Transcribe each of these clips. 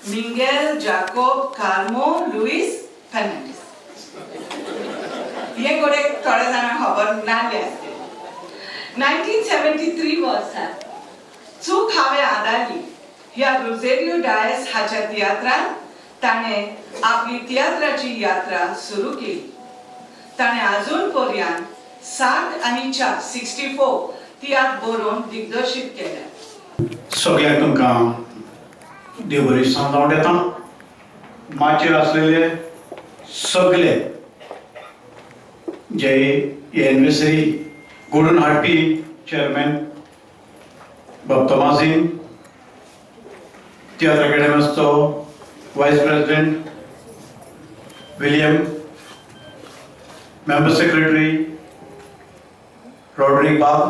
Mingel Jacob Carmo Luis Fernandes. हे गोडे थोड्या जाणांक खबर नासली आसतली. 1973 वर्सा चूक हांवें आदारली ह्या रोजेरियो डायस हाच्या तियात्रांत ताणें आपली तियात्राची यात्रा सुरू केली. ताणें अजून पर्यंत 64, 64 तियात्र बरोवन दिग्दर्शीत केल्या. सगळ्यांक तुमकां देव बरी सांग येता. माचयेर आसलेले सगळे जे एनिवर्सरी घडोवन हाडपी चेअरमॅन बाब तोमाझीन, तियात्र अकॅडमीचो vice president William, member secretary Rodrick बाब,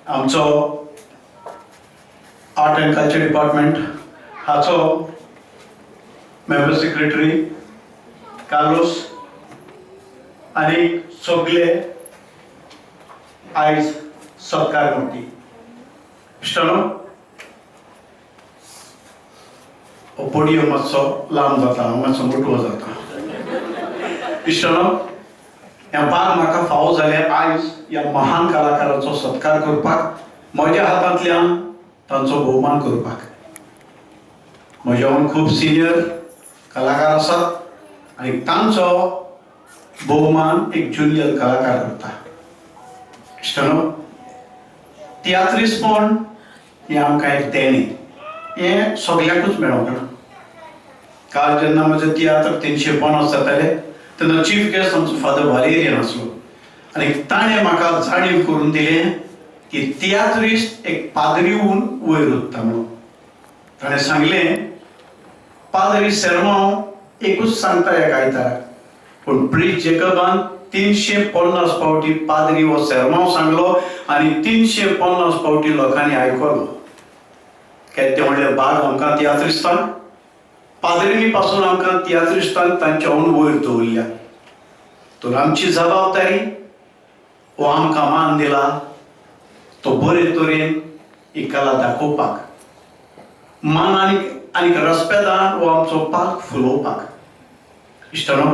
आमचो आर्ट अँड कल्चर डिपार्टमेंट हाचो मेंबर सेक्रेटरी कार्लोस आनी सगळे आयज सत्कार करपी इश्टानो, हो पोडियम मातसो लांब जाता, मातसो मोटो जाता. इश्टानो, ह्या बाग म्हाका फावो जालें आयज ह्या महान कलाकाराचो सत्कार करपाक, म्हज्या हातांतल्यान तांचो भोवमान करपाक. म्हज्याहून खूब सिनियर कलाकार आसात आनी तांचो भोवमान एक ज्युनियर कलाकार करता. इश्टानो, तियात्रिस्टपण हें आमकां एक देणें, हें सगल्यांकूच मेळोंक ना. काल जेन्ना म्हजें तियात्र 350 जाताले तेन्ना चीफ गेस्ट आमचो फादर वालेरियन आसलो आनी ताणें म्हाका जाणीव करून दिलें की तियात्रिस्ट एक पाद्रीहून वयर उत्ता म्हणून. ताणें सांगलें, पाद्री सेर्मांव एकूच सांगता ह्या आयताराक, पूण प्रिन्स जेकबान 350 फावटी पाद्री हो सेर्मांव सांगलो आनी 350 फावटी लोकांनी आयकलो. केन्ना म्हणलें बाग आमकां तियात्रिस्तान पाद्रीनी पासून आमकां तियात्रिस्तान तांच्या हून वयर दवरल्या, तर आमची जबाबदारी हो आमकां मान दिला तो बरे तरेन ही कला दाखोवपाक, मान आनी आनीक रस्पेदान हो आमचो पार्क फुलोवपाक. इश्टानो,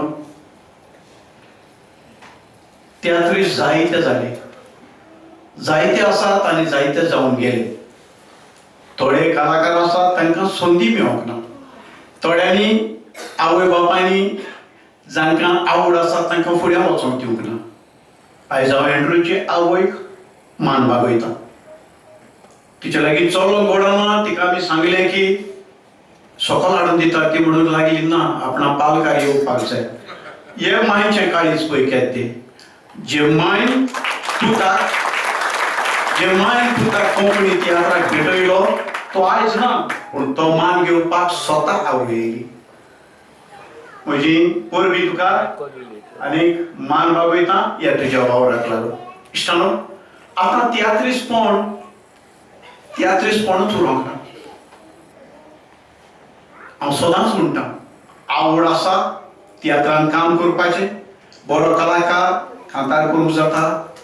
तियात्रिस्ट जायते जाले, जायते आसात आनी जायते जावन गेले. थोडे कलाकार आसात तांकां संदी मेळोंक ना. थोड्यांनी आवय बापायनी जांकां आवड आसा तांकां फुडें वचोंक दिवंक ना. आयज हांव एंड्रूचे आवयक मान बागयता. तिच्या लागीं चलोंक घडना. तिका आमी सांगलें की सकल हाडून दिता. ती म्हणूंक लागली, ना, आपणा पालकार येवपाक जाय. हे मांयचें काळीज पळय केदें, जे मांयन पुताक, जे मांयन पुताक कोंकणी तियात्राक भेटयलो तो आयज ना, पूण तो मान घेवपाक स्वता आवय येयली. म्हजी परबी तुका आनी मान बागयता ह्या तुज्या वावराक लागून. इश्टानो, आतां तियात्रिस्टपण तियात्रिस्टपणूच उरोंक ना. हांव सदांच म्हणटा, आवड आसा तियात्रान काम करपाचें, बरो कलाकार कांतार करूंक जाता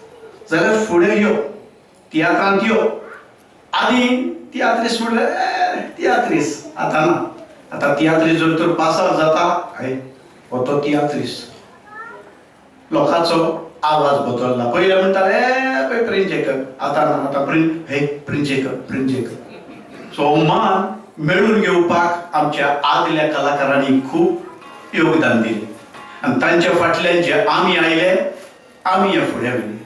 जाल्यार फुडें यो, तियात्रांत यो. आनी तियात्रिस्ट म्हणल्यार तियात्रिस्ट आतां ना. आतां तियात्रिस्ट जर तर पासार जाता, हय, हो तो तियात्रिस्ट. लोकांचो आवाज बदलला. पयले म्हणटाले, "ए, पळय प्रिन्स जेकब." आतां ना, आतां प्रिन हे prince Jacob, prince Jacob. So मान मेळून घेवपाक आमच्या आदल्या कलाकारांनी खूब योगदान दिलें आनी तांच्या फाटल्यान जे आमी आयले, आमी हे फुडें व्हेले.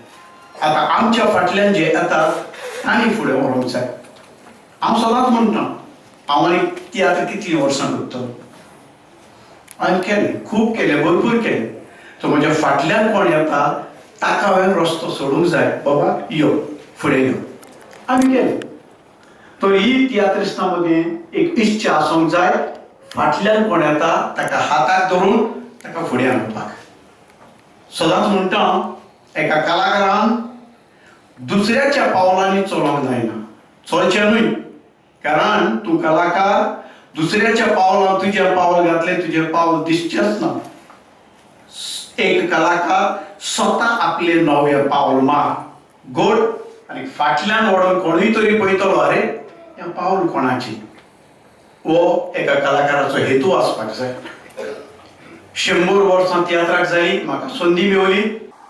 आतां आमच्या फाटल्यान जे येतात तांणी फुडें व्हरूंक जाय. हांव सदांच म्हणटा, हांव आनी तियात्र कितलीं वर्सां करतलो? हांवें केलें, खूब केलें, भरपूर केलें. सो म्हज्या फाटल्यान कोण येता ताका हांवें रस्तो सोडूंक जाय, बाबा यो, फुडें यो. आमी केलें. तर ही तियात्रिस्ता मदीं एक इच्छा आसूंक जाय, फाटल्यान कोण येता ताका हाताक धरून ताका फुडें हाडपाक. सदांच म्हणटा हांव, एका कलाकारान दुसऱ्याच्या पावलांनी चलोंक जायना, चलचें न्हय. कारण तूं कलाकार, दुसऱ्याच्या पावलान तुजें पावल घातलें, तुजें पावल दिसचेंच ना. एक कलाकार स्वता आपले नवे पावल मार गोड आनी फाटल्यान वडोन कोणूय तरी पळयतलो, अरे, हें पावल कोणाचें हो एका कलाकाराचो हेतू आसपाक जाय. 100 वर्सां तियात्राक जाली, म्हाका संदी मेवली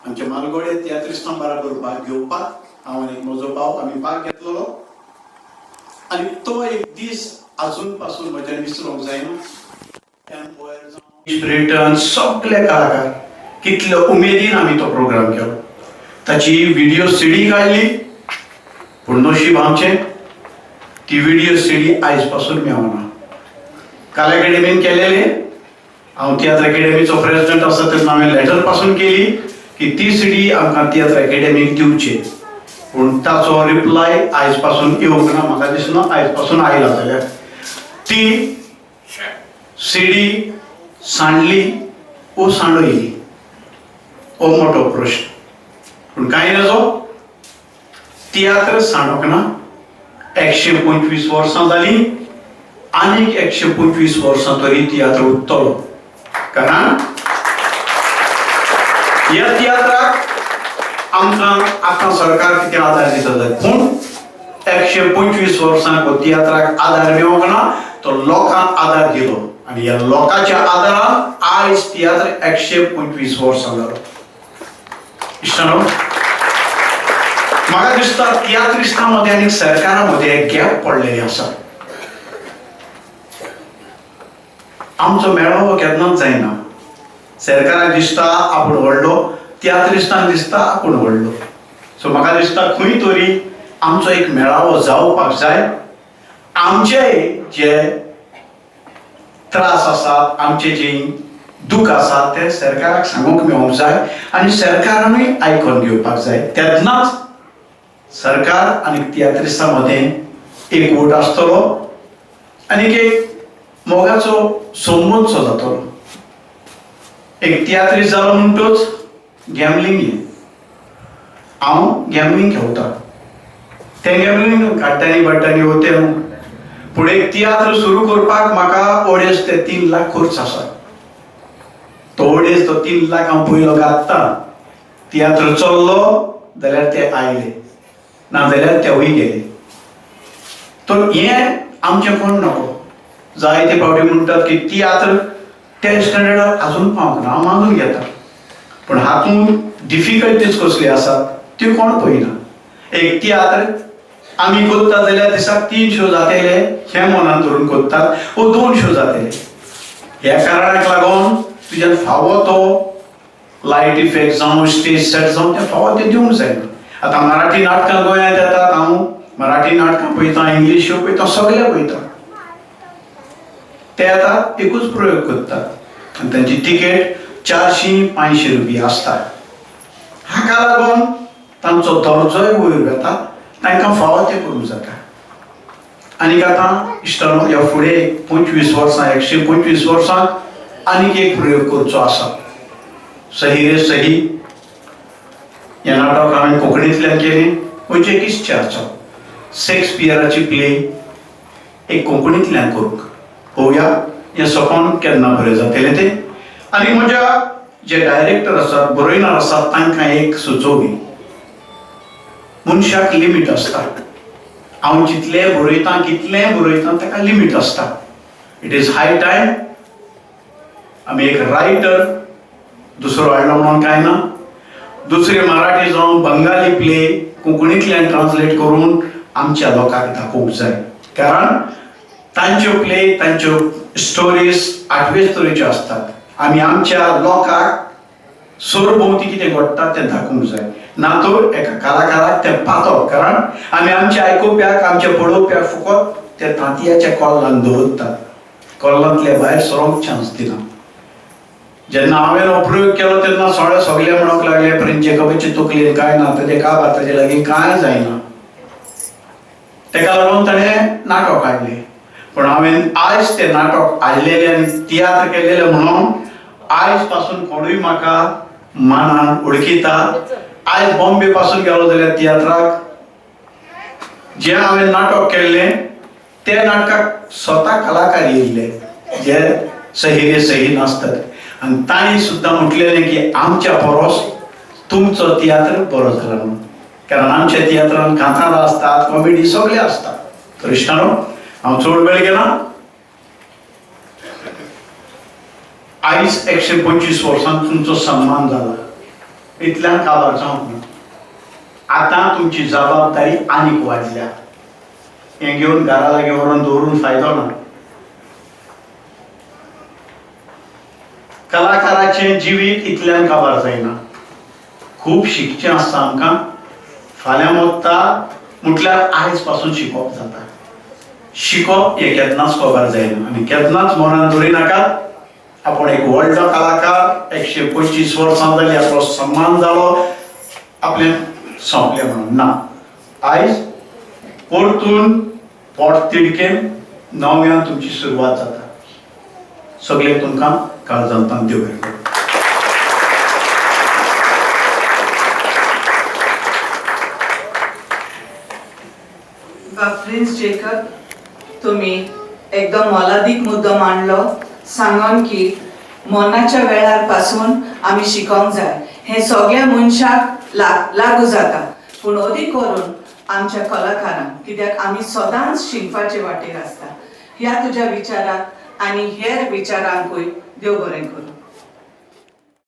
आमच्या मालगोडे तियात्रिस्तां बराबर भाग घेवपाक. हांव आनी म्हजो भाव आमी भाग घेतलेलो आनी तो एक दीस आजून पासून म्हज्यान विसरूंक जायना. रिटर्न सगळे कलाकार कितले उमेदीन आमी तो प्रोग्राम केलो. ताची व्हिडिओ सीडी काडली, पूण नशीब आमचें ती व्हिडिओ सीडी आयज पासून मेवना. कला अकॅडमीन केलेले, हांव तियात्र अकॅडमीचो प्रेसिडेंट आसा तेन्ना हांवें लेटर पासून केली की ती सीडी आमकां तियात्र अकॅडमीक दिवची, पूण ताचो रिप्लाय आयज पासून येवंक ना. म्हाका दिसना आयज पासून आयला जाल्यार. ती सीडी सांडली ओ सांडयली हो मोठो प्रश्न. पूण कांय नजो, तियात्र सांडोंक ना. 125 वर्सां जालीं, आनीक 125 वर्सां तरी तियात्र उरतलो. कारण ह्या तियात्राक आमकां आतां सरकार कितें आदार दिता जाय, पूण 125 वर्सांक हो तियात्राक आदार मेवंक ना, तो लोकांक आदार दिलो आनी ह्या लोकांच्या आदारान आयज तियात्र 125 वर्सां जालो. इश्टानो, म्हाका दिसता तियात्रिस्तां मदें आनी सरकारा मदें एक गॅप पडलेलें आसा. आमचो मेळावो केन्नाच जायना. सरकाराक दिसता आपूण व्हडलो, तियात्रिस्तांक दिसता आपूण व्हडलो. सो म्हाका दिसता खंय तरी आमचो एक मेळावो जावपाक जाय. आमचे जे त्रास आसात, आमचे जे दूख आसा ते सरकाराक सांगूंक मेळोंक जाय आनी सरकारानूय आयकून घेवपाक जाय. तेन्नाच सरकार आनी तियात्रिस्तां मदें एकवट आसतलो आनी एक मोगाचो संबंद सो जातलो. एक तियात्रिस्त जालो म्हणटच गॅमलींग हें, हांव गॅमलींग खेळटा, तें गॅमलींग काडटानी बाडटानी वो तें, पूण एक तियात्र सुरू करपाक म्हाका 2.5 ते 3 लाख खर्च आसा. तो 2.5 तो 3 लाख हांव पयलो घातता. तियात्र चल्लो जाल्यार ते आयले, ना जाल्यार तेवूय गेले. तर हें आमचें कोण नको. जायते फावटी म्हणटात की तियात्र त्या स्टँडर्डार आजून पावंक ना, हांव मानून घेता, पूण हातूंत डिफिकल्टीज कसली आसात त्यो कोण पळयना. एक तियात्र आमी करता जाल्यार दिसाक 3 शो जातले हें मनान धरून करतात, वो 2 शो जातले. ह्या कारणाक लागून तुज्यान फावो तो लायट इफेक्ट जावं, स्टेज सेट जावं, तें फावो तें दिवंक जायना. आतां मराठी नाटकां गोंयांत येतात, हांव मराठी नाटकां पळयता, इंग्लीश शो पळयता, सगळे पळयता. ते आतां एकूच प्रयोग करतात आनी तांची तिकेट 400-500 रुपया आसता. हाका लागून तांचो दर्जोय वयर वता, तांकां फावो तें करूंक जाता. आनीक आतां इश्टानो, ह्या फुडें 25 वर्सां, 125 वर्सांक आनीक एक प्रयोग करचो आसा. सही रे सही हें नाटक हांवें कोंकणींतल्यान केलें. म्हजी एक इच्छा आसा शेक्सपियराची प्ले एक कोंकणींतल्यान करूंक. पळोवया हें सपन केन्ना बरें जातलें तें. आनी म्हज्या जे डायरेक्टर आसात, बरयणार आसात, तांकां एक सुचोवणी. मनशाक लिमीट आसता. हांव जितलें बरयतां, कितलें बरयतां, ताका लिमीट आसता. It is high time आमी एक रायटर दुसरो हाडलो म्हणून कांय ना, दुसरे मराठी जावं बंगाली प्ले कोंकणींतल्यान ट्रान्सलेट करून आमच्या लोकांक दाखोवंक जाय. कारण तांच्यो प्ले, तांच्यो स्टोरीज आठवेच तरेच्यो आसतात. आमी आमच्या लोकांक सरभोंवती कितें घडटा तें दाखोवंक जाय, ना तर एका कलाकाराक तें पातक. कारण आमी आमच्या आयकुप्याक, आमच्या पळोवप्याक फकत त्या तांतयाच्या कोल्लान दवरतात, कोल्लांतल्या भायर सरोंक चान्स दिना. जेन्ना हांवें हो प्रयोग केलो तेन्ना सगळे सगळे म्हणूंक लागले, प्रिन्स जेकबाचे तकलेन कांय ना, ताजें काबार, ताजे लागीं कांय जायना. तेका लागून ताणें नाटक हाडलें. पूण हांवें आयज तें नाटक हाडलेलें आनी तियात्र केलेलें म्हणून आयज पासून कोणूय म्हाका मानान वळखिता. आयज बॉम्बे पासून गेलो जाल्यार तियात्राक जें हांवें नाटक केल्लें ते नाटकाक स्वता कलाकार येयल्ले जे सही रे सही नासतात, आनी तांणी सुद्दां म्हटलेलें की आमच्या परस तुमचो तियात्र बरो जाला म्हणून. कारण आमच्या तियात्रान कांतारां आसतात, कॉमेडी सगळें आसता. तर इश्टानो, हांव चड वेळ घेना. आयज 125 वर्सां तुमचो सन्मान जाला, इतल्यान काबार जावंक ना. आतां तुमची जबाबदारी आनीक वाडल्या. हें घेवन घरा लागीं व्हरून दवरून फायदो ना. कलाकाराचें जिवीत इतल्यान काबार जायना. खूब शिकचें आसता आमकां. फाल्यां वता म्हटल्यार आयज पासून शिकोवप जाता. शिकोवप हें केन्नाच काबार जायना आनी केन्नाच मनान दवरी नाकात. आपूण एक व्हडलो कलाकार, 125 वर्सां जाली, आपलो सन्मान जालो, आपलें सोंपलें म्हणून ना. आयज परतून पोट तिडकेन नव्यान तुमची सुरवात जाता. सगळे तुमकां काळजांतल्यान देव बरें करूं. बा प्रिन्स जेकब, तुम्ही एकदम मोलादीक मुद्दो मांडलो, सांगोन की मरणाच्या वेळार पासून आमी शिकोंक जाय. हें सगळ्या मनशाक लागू जाता, पूण अदीक करून आमच्या कलाकारांक, कित्याक आमी सदांच शिकपाचे वाटेर आसता. ह्या तुज्या विचाराक आनी हेर विचारांकूय देव बरें करूं.